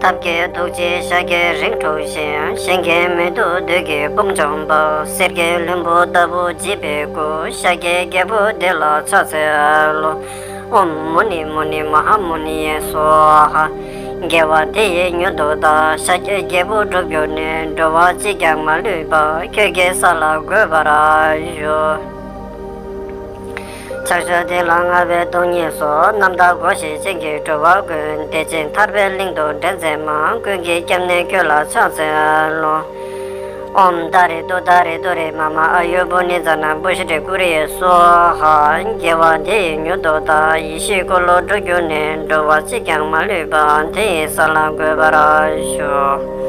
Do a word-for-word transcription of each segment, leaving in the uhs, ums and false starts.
ཐབས་མཁས་ཐུགས་རྗེས་ཤཱཀྱའི་རིགས་འཁྲུགས་ཤིང་། གཞན་གྱིས་མི་ཐུབ་བདུད་ཀྱི་དཔུང་འཇོམས་པ། གསེར་གྱི་ལྷུན་པོ་ལྟ་བུ་བརྗིད་པའི་སྐུ། ཤཱཀྱའི་རྒྱལ་པོ་འདི་ལ་ཕྱག་འཚལ་ལོ། ཨོཾ་མུ་ནི་མུ་ནི་མ་ཧཱ་མུ་ནི་ཡེ་སྭཱ་ཧཱ། དགེ་བ་འདི་ཡིས་མྱུར་དུ་བདག། ཤཱཀྱའི་རྒྱལ་པོ་འགྲུབ་གྱུར་ནས། འགྲོ་བ་གཅིག་ཀྱང་མ་ལུས་པ། ཁྱོད་ཀྱི་ས་ལ་འགོད་པར་ཞུ། ཕྱག་རྒྱ་འདི་ལ་མངའ་བའི་སྟོང་ཉིད་སོགས། རྣམ་དག་སྒོ་བཞི་ཅན་གྱི་འགྲོ་བ་ཀུན། བདེ་ཆེན་ཐར་པའི་གླིང་དུ་འདྲེན་མཛད་མ། ཀུན་གྱི་སྐྱབས་གནས་ཁྱོད་ལ་ཕྱག་འཚལ་ལོ། ཨོཾ་ཏཱ་རེ་ཏུཏྟཱ་རེ་ཏུ་རེ་མ་མ་ཨཱ་ཡུ་བོ་ཎི་ཛ་ན་པུཥྚེ་ཀུ་རེ་སྭཱ་ཧཱ། དགེ་བ་འདི་ཡིས་མྱུར་དུ་བདག། ཡེ་ཤེས་འཁོར་ལོ་འགྲུབ་གྱུར་ནས། འགྲོ་བ་གཅིག་ཀྱང་མ་ལུས་པ། དེ་ཡི་ས་ལ་འགོད་པར་ཞུ།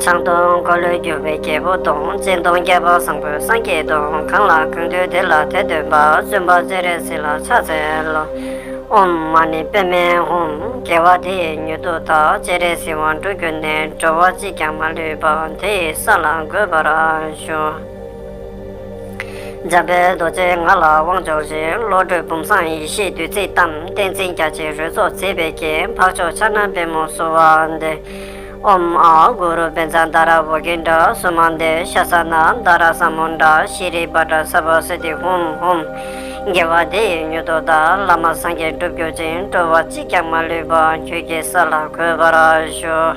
ཆང་འཐུང་འཁོར་ལོས་སྒྱུར་བའི་རྒྱལ་པོ་དང་། སྤྱན་སྟོང་ཁྱབ་པ་བཟང་པོའི་སངས་རྒྱས་དང་། གང་ལ་གང་འདུལ་དེ་ལ་དེ་སྟོན་པ། བཙུན་པ་སྤྱན་རས་གཟིགས་ལ་ཕྱག་འཚལ་ལོ། ཨོཾ་མ་ཎི་པདྨེ་ཧཱུྃ། དགེ་བ་འདི་ཡིས་མྱུར་དུ་བདག། སྤྱན་རས་གཟིགས་དབང་འགྲུབ་གྱུར་ནས། འགྲོ་བ་གཅིག་ཀྱང་མ་ལུས་པ། དེ་ཡི་ས་ལ་འགོད་པར་ཞུ། འཇམ་དཔལ་རྡོ་རྗེ་ང་ལ་དབང་འབྱོར་ཞིང་། བློ་གྲོས་བུམ་བཟང་ཡེ་ཤེས་བདུད་རྩིས་གཏམས། བསྟན་འཛིན་རྒྱ་ཆེན་རོལ་ཚོགས་མཛེས་པའི་རྒྱན། འཕགས་མཆོག་ཕྱག་ན་པདྨོ་བསུ་བ་འདེབས། ཨོཾ་ཨཱཿུ་རུ་བཛྲ་དྷ་ར་བྷོ་གྷི་ཎྡྲ་སུ་མ་ནྟེ་ཤ་ས་ན་དྷ་ར་ས་མུ་ཌ་ཤྲཱི་བྷ་དྲ་སརྦ་སིདྡྷི་ཧཱུྃ་ཧཱུྃ། དགེ་བ་འདི་ཡིས་མྱུར་དུ་བདག། བླ་མ་སངས་རྒྱས་འགྲུབ་གྱུར་ཅིང་། འགྲོ་བ་གཅིག་ཀྱང་མ་ལུས་པ། ཁྱོད་ཀྱི་ས་ལ་འགོད་པར་ཞུ།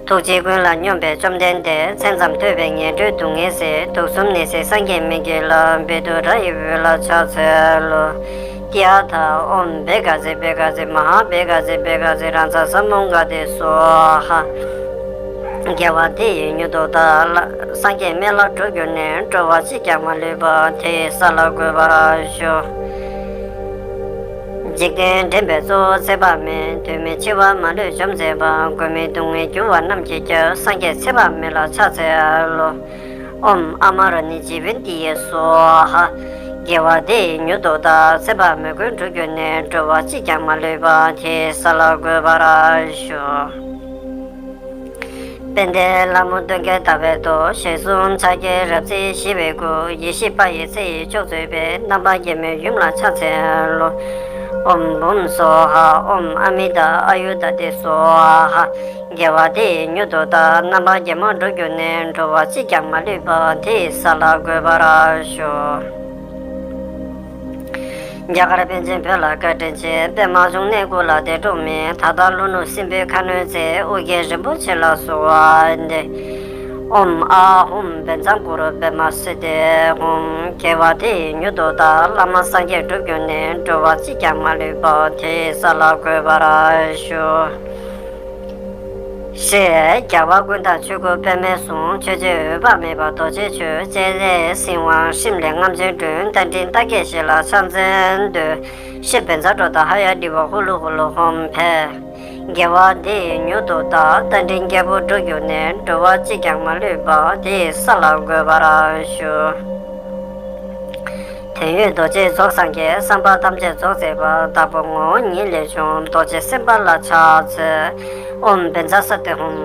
ཐུགས་རྗེ་ཀུན་ལ་སྙོམས་པའི་བཅོམ་ལྡན་འདས། མཚན་ཙམ་ཐོས་པས་ངན་འགྲོའི་སྡུག་བསྔལ་སེལ། དུག་གསུམ་ནད་སེལ་སངས་རྒྱས་མི་བསྐྱོད་ལ། བཻ་ཌཱུརྱ་ཡི་འོད་ལ་ཕྱག་འཚལ་ལོ། ཏདྱ་ཐཱ། ཨོཾ་བྷཻ་ཥ་ཛྱེ་བྷཻ་ཥ་ཛྱེ་མ་ཧཱ་བྷཻ་ཥ་ཛྱེ་བྷཻ་ཥ་ཛྱེ་རཱ་ཛ་ས་མུདྒ་ཏེ་སྭཱ་ཧཱ། དགེ་བ་འདི་ཡིས་མྱུར་དུ་བདག། སངས་རྒྱས་སྨན་བླ་འགྲུབ་གྱུར་ནས། འགྲོ་བ་གཅིག་ཀྱང་མ་ལུས་པ། དེ་ཡི་ས་ལ་འགོད་པར་ཞུ། འཇིག་རྟེན་འདྲེན་པའི་གཙོ་བོ་ཚེ་དཔག་མེད། གདོད་མའི་འཆི་བ་མ་ལུས་འཇོམས་མཛད་པ། མགོན་མེད་སྡུག་བསྔལ་གྱུར་བ་རྣམས་ཀྱི་སྐྱབས། སངས་རྒྱས་ཚེ་དཔག་མེད་ལ་ཕྱག་འཚལ་ལོ། ཨོཾ་ཨ་མ་ར་ཎི་ཇི་བན་ཏི་ཡེ་སྭཱ་ཧཱ། དགེ་བ་འདི་ཡིས་མྱུར་དུ་བདག། ཚེ་དཔག་མེད་མགོན་འགྲུབ་གྱུར་ནས། འགྲོ་བ་གཅིག་ཀྱང་མ་ལུས་པ། དེ་ཡི་ས་ལ་འགོད་པར་ཞུ། དཔལ་ལྡན་ལྷ་མོ་སྟོན་ཀའི་ཟླ་བའི་མདོག་ཞལ་གསུམ་ཕྱག་རྒྱའི་རབ་བརྩེགས་ཞི་བའི་སྐུ། ཡེ་ཤེས་དཔལ་ཡེ་ཚེ་ཡི་མཆོག་མཛོད་པའི། རྣམ་པར་རྒྱལ་མོའི་ཡུམ་ལ་ཕྱག་འཚལ་ལོ། ཨོཾ་བུམ་སྭཱ་ཧཱ། ཨོཾ་ཨ་མི་ཏ་ཨ་ཡུ་ད་ཏེ་སྭཱ་ཧཱ། དགེ་བ་འདི་ཡིས་མྱུར་དུ་བདག། རྣམ་པར་རྒྱལ་མོ་འགྲུབ་གྱུར་ནས། འགྲོ་བ་གཅིག་ཀྱང་མ་ལུས་པ། དེ་ཡི་ས་ལ་འགོད་པར་ཞུ། རྒྱ་གར་པཎ་ཆེན་བོད་ལ་བཀའ་དྲིན་ཆེ། པདྨ་འབྱུང་གནས་སྐུ་ལ་བདེ་འགྲོ་མེད། ད་ལྟ་ལྷོ་ནུབ་སྲིན་པོའི་ཁ་གནོན་མཛད། ཨོ་རྒྱན་རིན་པོ་ཆེ་ལ་གསོལ་བ་འདེབས། ཨོཾ་ཨཱཿཧཱུྃ་བཛྲ་གུ་རུ་པདྨ་སིདྡྷི་ཧཱུྃ། དགེ་བ་འདི་ཡིས་མྱུར་དུ་བདག། བླ་མ་སངས་རྒྱས་འགྲུབ་གྱུར་ནས། འགྲོ་བ་གཅིག་ཀྱང་མ་ལུས་པ། དེ་ཡི་ས་ལ་འགོད་པར་ཞུ། ཞེས་རྒྱལ་བ་ཀུན་བདག་ཆོས་སྐུ་པདྨའི་གཟུངས། ཆོས་རྗེ་འོད་དཔག་མེད་པ་རྡོ་རྗེ་ཆོས། སྤྱན་རས་གཟིགས་དབང་ཧྲིལ་ལས་རྔམ་ཆེན་སྒྲོན། རྟ་མགྲིན་རྟ་སྐད་བཞི་ལ་ཕྱག་འཚལ་འདུད། ཤྲཱི་བཛྲ་ཀྲོ་དྷ་ཧ་ཡ་ཏི་བ་ཧུ་ལུ་ཧུ་ལུ་ཧཱུྃ་ཕཊ། དགེ་བ་འདི་ཡིས་མྱུར་དུ་བདག། རྟ་མགྲིན་རྒྱལ་པོ་འགྲུབ་གྱུར་ནས། འགྲོ་བ་གཅིག་ཀྱང་མ་ལུས་པ། དེ་ཡི་ས་ལ་འགོད་པར་ཞུ། དོན་ཡོད་རྡོ་རྗེ་རྫོགས་སངས་རྒྱས། བསམ་པ་ཐམས་ཅད་རྫོགས་མཛད་པ། བདག་པོ་ངོ་བོ་ཉིད་ལས་བྱུང་། རྡོ་རྗེ་སེམས་དཔའ་ལ་ཕྱག་འཚལ། ཨོཾ་བཛྲ་སཏྭ་ཧཱུྃ།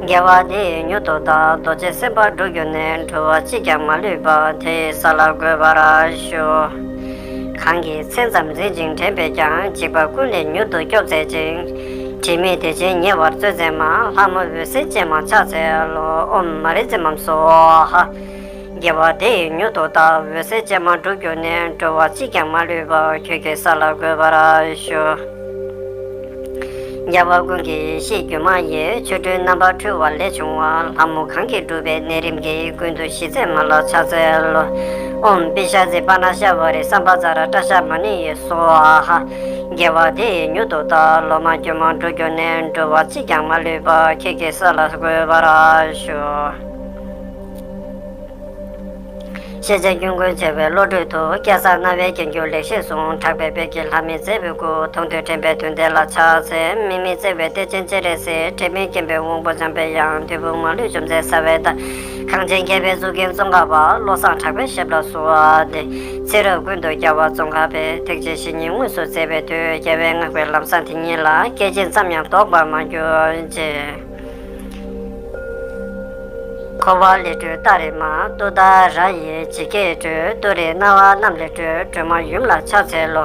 དགེ་བ་འདི་ཡིས་མྱུར་དུ་བདག། རྡོ་རྗེ་སེམས་དཔའ་འགྲུབ་གྱུར་ནས། འགྲོ་བ་གཅིག་ཀྱང་མ་ལུས་པ། དེ་ཡི་ས་ལ་འགོད་པར་ཞུ། གང་གིས་མཚན་ཙམ་འཛིན་ཅིང་དྲན་པས་ཀྱང་། འཇིགས་པ་ཀུན་ལས་མྱུར་དུ་སྐྱོབ་མཛད་ཅིང་། དྲི་མེད་བདེ་ཆེན་ཉེ་བར་སྩོལ་མཛད་མ། ལྷ་མོ་འོད་ཟེར་ཅན་མ་ཕྱག་འཚལ་ལོ། ཨོཾ་མ་རེ་ཙི་མཾ་སྭཱ་ཧཱ། དགེ་བ་འདི་ཡིས་མྱུར་དུ་བདག། འོད་ཟེར་ཅན་མ་འགྲུབ་གྱུར་ནས། འགྲོ་བ་གཅིག་ཀྱང་མ་ལུས་པ། ཁྱོད་ཀྱི་ས་ལ་འགོད་པར་ཞུ། རྒྱལ་བ་ཀུན་གྱི་ཡེ་ཤེས་སྒྱུ་མ་ཡི། ཆོ་འཕྲུལ་རྣམ་པར་འཕྲུལ་བ་ལས་བྱུང་བ། ལྷ་མོ་གང་གིས་བསྒྲུབས་པའི་ནད་རིམས་ཀྱིས། ཀུན་ཏུ་ཞི་མཛད་མ་ལ་ཕྱག་འཚལ་ལོ། ཨོཾ་པི་ཤཱ་ཙི་པཱ་ཎ་ཤ་ཝ་རི་སམྦྷ་ཛ་ར་ཏྲ་ཤ་མ་ཎི་ཡེ་སྭཱ་ཧཱ། དགེ་བ་འདི་ཡིས་མྱུར་དུ་བདག། ལོ་མ་སྒྱུ་མ་འགྲུབ་གྱུར་ནས། འགྲོ་བ་གཅིག་ཀྱང་མ་ལུས་པ། ཁྱེད་ཀྱི་ས་ལ་འགོད་པར་ཞུ། ཤེས་བྱ་ཀུན་ཀུན་བྱེ་བའི་བློ་གྲོས་མཐུ། སྐྱེ་ས་རྣ་བའི་རྒྱན་གྱུར་ལེགས་བཤད་གསུང་། གྲགས་པའི་དཔལ་གྱི་ལྷ་མིའི་མཛད་པའི་སྐུ། མཐོང་ཐོས་དྲན་པའི་དོན་ལྡན་ལ་ཕྱག་འཚལ། དམིགས་མེད་བརྩེ་བའི་གཏེར་ཆེན་སྤྱན་རས་གཟིགས། དྲི་མེད་མཁྱེན་པའི་དབང་པོ་འཇམ་དཔལ་དབྱངས། བདུད་དཔུང་མ་ལུས་འཇོམས་མཛད་རྩ་བའི་བདག། གངས་ཅན་མཁས་པའི་གཙུག་རྒྱན་ཙོང་ཁ་པ། བློ་བཟང་གྲགས་པའི་ཞབས་ལ་གསོལ་བ་འདེབས། ཚེ་རབས་ཀུན་ཏུ་རྒྱལ་བ་ཙོང་ཁ་པའི། ཐེག་ཆེན་བཤེས་གཉེན་དངོས་སུ་མཛད་པའི་མཐུས། རྒྱལ་བའི་བསྔགས་པའི་ལམ་བཟང་དེ་ཉིད་ལ། སྐད་ཅིག་ཙམ་ཡང་ལྡོག་པར་མ་གྱུར་ཅིག། འཁོར་བ་ལས་སྒྲོལ་ཏཱ་རེ་མ། ཏུཏྟཱ་ར་ཡི་ཇི་སྐད་སྒྲོལ། ཏུ་རེ་སྣང་བ་རྣམས་ལས་སྒྲོལ། སྒྲོལ་མ་ཡུམ་ལ་ཕྱག་འཚལ་ལོ།